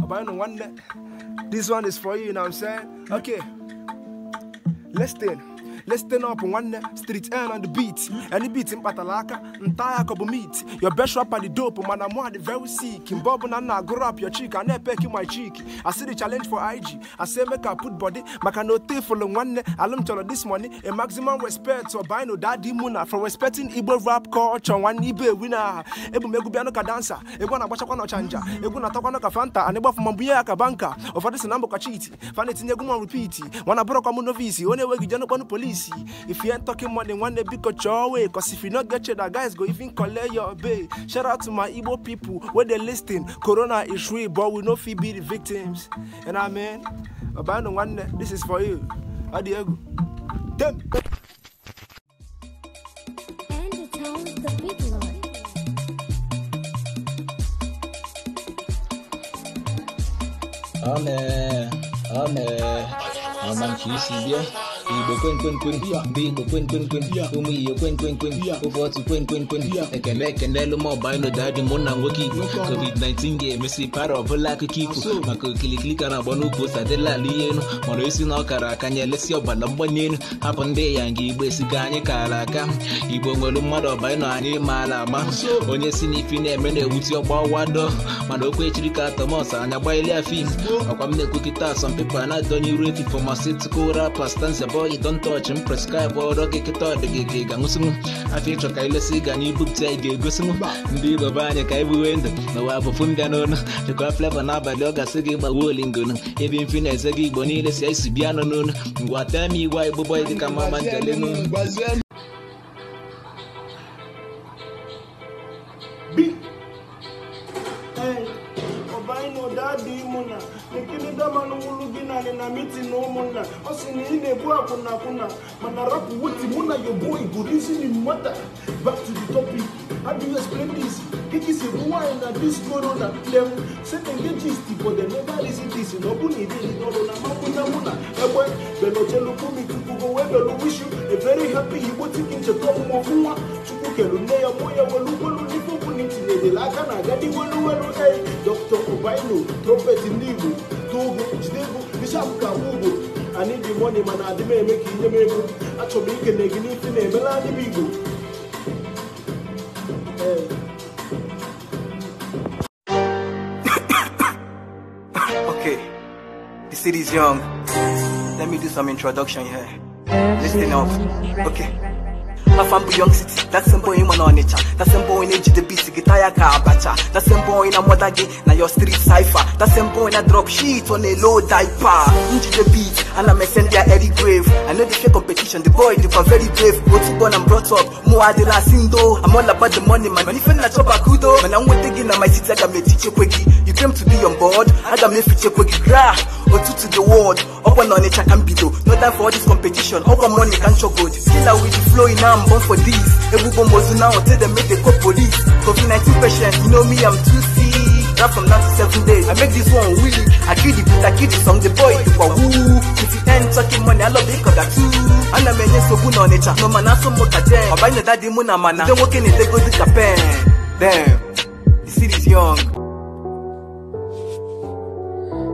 Obaino nwanne, this one is for you, you know what I'm saying? Okay, listen. Listen up, one street N on the beat. Any beat in Patalaka, entire couple meat. Your best rapper the dope, man, I'm one the very sick. In Bob and grow up your cheek, I never peck my cheek. I see the challenge for IG. I say make I put body, make I no take follow one. Alum cholo this money, a maximum respect to Obaino Daddy Muna for respecting Igbo rap culture. One Igbo winner. Ebu megu biano ka dancer, ebu na bacha kwa no chanja, ebu na tokwa no ka fanta, and ebu fumambuye ka banka. Over this number ka cheat. Fanny tinye gumo repeat. Wana bro kwa mu novice, one wegi jano kwa no police. If you ain't talking money, one day big your way. Cause if you not get you, that guys go even collect your bay. Shout out to my Igbo people where they listening. Corona is real, but we no fit be the victims. And I mean, Obaino one, this is for you. Adiego. Dem. And the town the big lord. Amen. Amen. Aman kisi Igbo kwen kwen kwen, ndị Igbo kwen kwen kwen, ụmụ Igbo kwen kwen kwen, ofe otu kwen kwen kwen, ekele ekelelu m Obaino Daddy mụ na nwoke Igbo. COVID-19 ga-emesi para ọbụla akụkọ ifo maka okilikili ka na-agba n'ukwu ose adịla ala ihe elu mana esi na ọkara aka nye elesi ọbala mgbanye elu hapụ ndị ya nga Igbo esi ka anyị kara aka. Igbo nwere mmadụ Obaino anyị maara ama onye si n'ifi na-eme na-ewuti ọgba wado mana okwu echiri ka Thomas anya gbaili afim ọkwa m na-ekwu kịta asọmpi na-adọnye iru efi pharmaceutical rapper stanza boy don't touch him prescribe ọrụ gị kịta ọdịgị ka ị ga-aṅụsịnwu afọ ịchọ ka ilesi ga anyị bupụta ị ga-egosinwu ndị Igbo be anyị ka anyị ndụ n'ụwa abụfụ ndị n'ọnụ chekwa flavor n'abalị ọ gasị gị gbawa olingonu ebe mfi na-eze gị Igbo niile si esi bịa nọ n'onu ngwa tee m igwe Igbo boy dịka mama njelenu. Obaino Daddy Muna, nekini dama nungulu gina na miti no muna. Osi ni ine bua kuna kuna. Mana rapu wuti muna your boy go reason in matter. Back to the topic. How do you explain this? Kiki se buwa na this corona. Them say they get gist but they never listen this. No buni de no na muna muna. Ewe belo chelo kumi tuku go we belo wish you a very happy Igbo tikin cheto mo funwa. Chukwu kelu ne ya moya welu welu ni fobu ni tinye laka na gadi welu welu hey. Dr. Obaino, trumpet in Igbo, Togo, Jidego, Bishop Kabugo. I need the money, man. I didn't make it. I told me, can they give me the Okay, the city's young. Let me do some introduction here. Listen up. Okay. Afambu Young City, that simple in one on nature. That simple in the beat, guitar ka abacha. That simple in a mother gay, na your street cipher. That simple in a drop sheet on a low diaper. Into the beat, and I'm a send their Eddie grave. I know the fair competition, the boy, they were very brave. Go to born and brought up, more the sindo. I'm all about the money, man. If I'm not kudo, man, I'm waiting in my city, I'm a teacher quickie. You came to be on board, I'm a feature quickie. Gra, or two to the world, up on nature can be though. Not time for all this competition, all the money can't show good. Killer with the flow in I'm born for this. Everyone was now tell them make they call police. COVID-19 patient, you know me, I'm too sick. Rap from now to 7 days. I make this one week. I kill the beat, I kill the song, the boy, you are woo. If you ain't talking money, I love it, cause that too. And I'm a so good on nature. No man, I'm so much a jam. I buy the daddy moon, man. Don't work in it, they go to Japan. Damn, the city's young.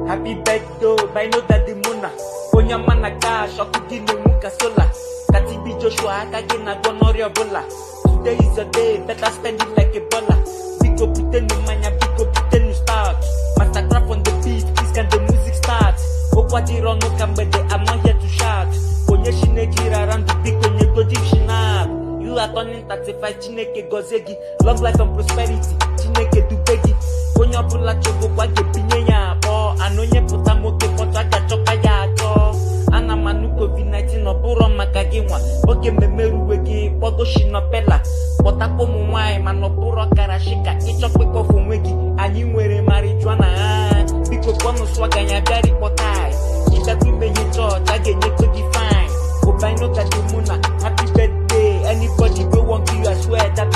Happy birthday, Obaino Daddy Muna. Onya mana cash, okugine muka sola. Katibi Joshua, akagena gonoria bola. Today is your day, better spend it like a baller. Biko putenu manya, biko putenu start. Mastercraft on the beat, please can the music start. Okwadiro no kambede, I'm not here to shout. Onye shinejira round the big onye goji shinap. You are turning 35, Chineke gozegi. Long life and prosperity, Chineke dubegi. Onye obula chogo kwa gepinye ya apo. Anonye puta moke poto agachoka ya acho. Ana manu COVID-19 oburo maka gị nwa. Oge mmemme ruwe gị kpọgo shinopela. Kpọtakwa ụmụ nwaanyị mana ọbụrụ karashika. Ịchọkwa ịkpọfu onwe gị anyị nwere marijuana. Biko kpọnụ swaga ya bịara ịkpọta anyị. Ịbịakwa imeghe chọọchị a ga-enyekwa gị fine. Obaino Daddy Muna, happy birthday. Anybody wey wan kill you, I swear that